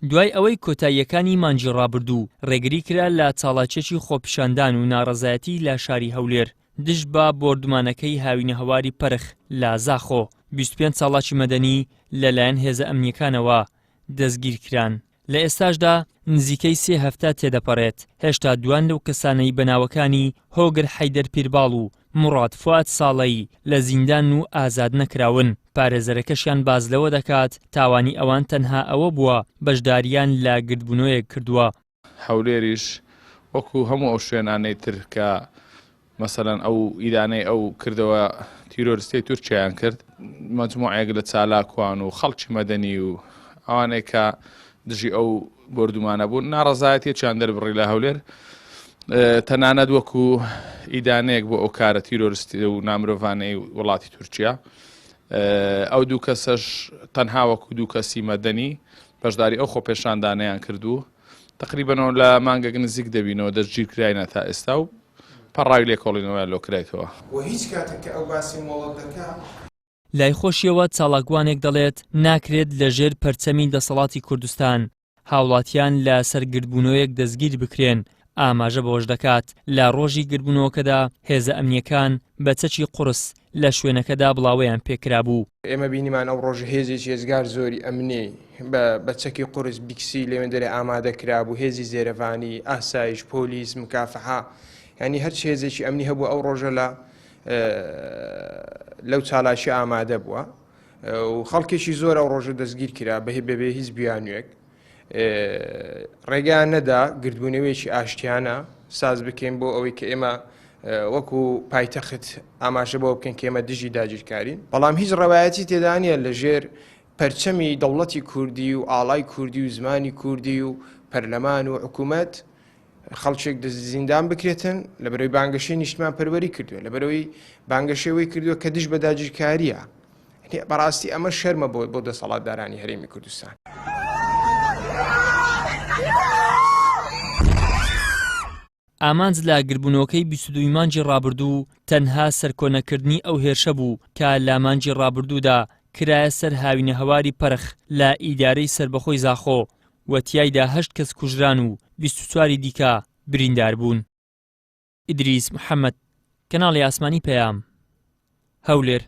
دوای ئەوەی کۆتاییەکانی مانگی ڕابردوو ڕێگری کرا لە چاڵاکیەکی خۆپیشاندان و ناڕەزایەتی لە شاری هەولێر دژ بە بۆردومانەکەی هاوینەهەواری پەرخ لە زاخۆ، 25 چاڵاکی مەدەنی لەلایەن هێزە ئەمنییەکانەوە دەستگیرکران. لە ئێستاشدا نزیکەی سێ هەفتە تێدەپەڕێت، هێشتا دوان لەو کەسانەی بە ناوەکانی هۆگر حەیدەر پیرباڵ و موڕاد فوئاد ساڵەیی لە زیندانن و ئازاد نەکراون، پارێزەرەکەشیان باس لەوە دەکات تاوانی ئەوان تەنها ئەوە بووە بەشدارییان لە گردبوونەوەیەک کردووە. هەولێریش وەکو هەموو ئەو شوێنانەی تر کە مەسەلەن ئەو ئیدانەی ئەو کردەوە تیرۆریستیەی تورکیایان کرد، مەجموعەیەک لە چالاکوان و خەڵکی مەدەنی و ئەوانەی کە دژی ئەو بۆردومانە بوون ناڕەزایەتیەکیان دەربڕی لە هەولێر تەنانەت وەکو ئیدانەیەک بۆ ئەو کارە تیرۆریستی و نامرۆڤانەی وڵاتی تورکیا ئەو دوو کەسەش تەنها وەکو دوو کەسی مەدەنی بەشداری ئەو خۆپێشاندانەیان کردو تەقریبەنەوە لە مانگێک نزیک دەبینەوە دەستگیرکراینە تا ئێستا و پەڕاوی لێکۆڵینەوەیان لۆ کرایتەوە. وە هیچ کاتێک کە ئەو باسی مۆڵەت دەکا. لای خۆشیەوە چالاکوانێک دەڵێت، ناکرێت لەژێر پەرچەمی دەسەڵاتی کوردستان هاوڵاتیان لە سەر گردبوونەوەیەک دەستگیر بکرێن، ئاماژە بەوەشدەکات، لە ڕۆژی گردبوونەوەکەدا هێزە ئەمنییەکان بە چەکی قوڕس لە شوێنەکەدا بڵاوەیان پێکرابوو. ئێمە بینیمان ئەو ڕۆژە هێزێکی ئێجگار زۆری ئەمنی بە بە چەکی قورس بیکسی لەوێندەرێ ئامادە کرابوو، هێزی زێرەڤانی، ئاسایش، پۆلیس، مکافحە، یانی هەرچ هێزێکی ئەمنی هەبوو ئەو ڕۆژە لە لەو چالاکیە ئامادە بووە و خەڵکێکی زۆر ئەو ڕۆژە دەستگیر کرا بە بەبێ هیچ بیانوێک. ڕێگەیان نەدا گردبوونەوەیەکی ئاشتیانە ساز بکەین بۆ ئەوەی کە ئێمە وەکو پایتەخت ئاماژە بۆ بکەین کە ئێمە دژی داگیرکارین بەڵام هیچ ڕەوایەتی تێدا نییە لە ژێر پەرچەمی دەوڵەتی کوردی و ئاڵای کوردی و زمانی کوردی و پەرلەمان و حکوومەت خەڵکێک زیندان بکرێتن لەبەرەوەی بانگەشەی نیشتمان پەروەری کردووە لەبەرەوەی بانگەشەوەی کردووە کە دژ بە داگیرکاریە بەڕاستی ئەمە شەرمە بۆ بۆ دەسەڵاتدارانی هەرێمی کوردستان. ئامانج لە گربوونەوەکەی 22 ی مانگی ڕابردوو تەنها سەرکۆنەکردنی ئەو هێرشە بوو کە لە مانگی ڕابردوودا کرایە سەر هاوینەهەواری پەرخ لە ئیدارەی سەربەخۆی زاخۆ و تیایدا هەشت کەس کوژران و 24 ی دیکە بریندار بوون. ئیدریس محەمەد، کەناڵی ئاسمانی پەیام، هەولێر.